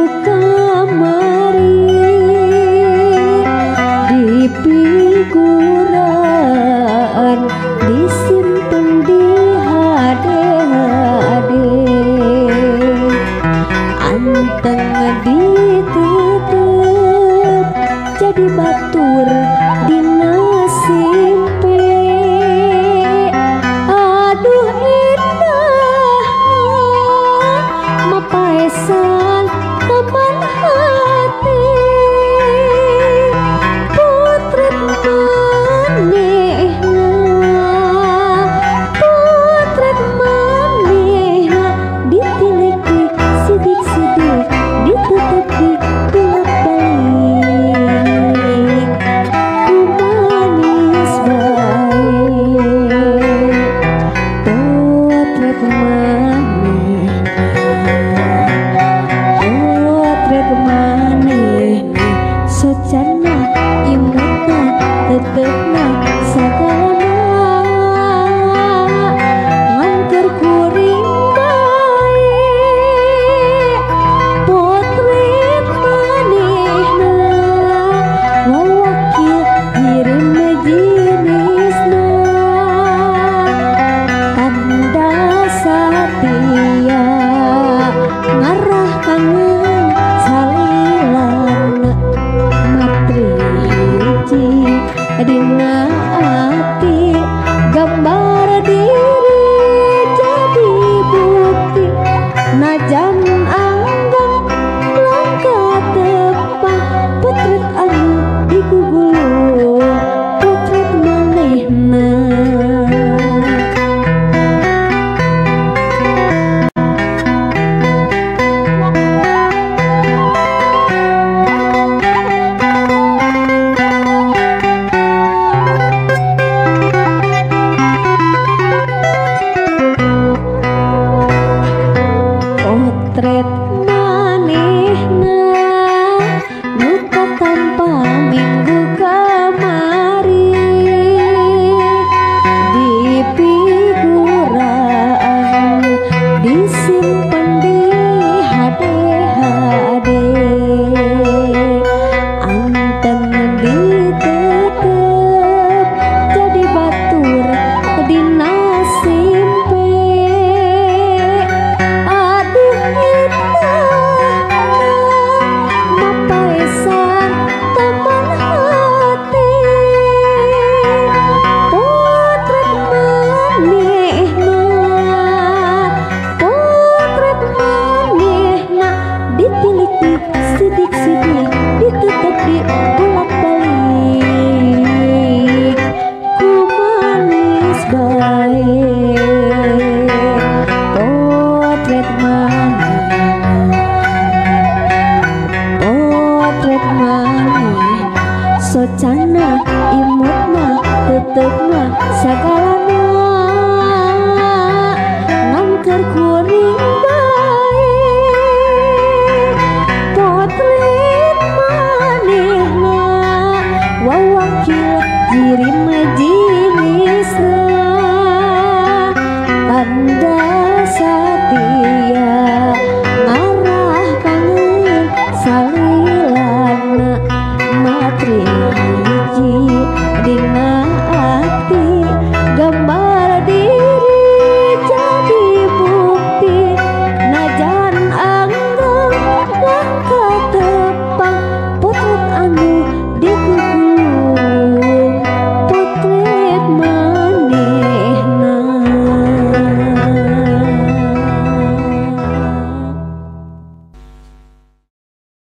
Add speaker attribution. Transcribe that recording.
Speaker 1: minggu kamari dipiguraan disimpen di hade-hade anteng ditutup jadi batur dina simpe. Aduh indah mapaesan teman hati potret manehna ditilik di sidik-sidik ditutup di bolak-balik ku manis bae potret manehna potret manehna socana imutna tetepna sagalana nganteur kuring bae potret manehna wawakil ngirim jinisna tanda satia ngarah kangen salilana matri hiji dina ati gambar diri jadi bukti najan anggang langka tepang potret anu digugulung potret manehna. Potret manehna nu katampa minggu kamari dipiguraan disimpen di hade-hade anteng ditutup jadi batur dina simpe. Aduh indah mapaesan teman hati potret manehna ditilik di sidik-sidik ditutup di bolak-balik ku manis bae potret manehna potret manehna socana.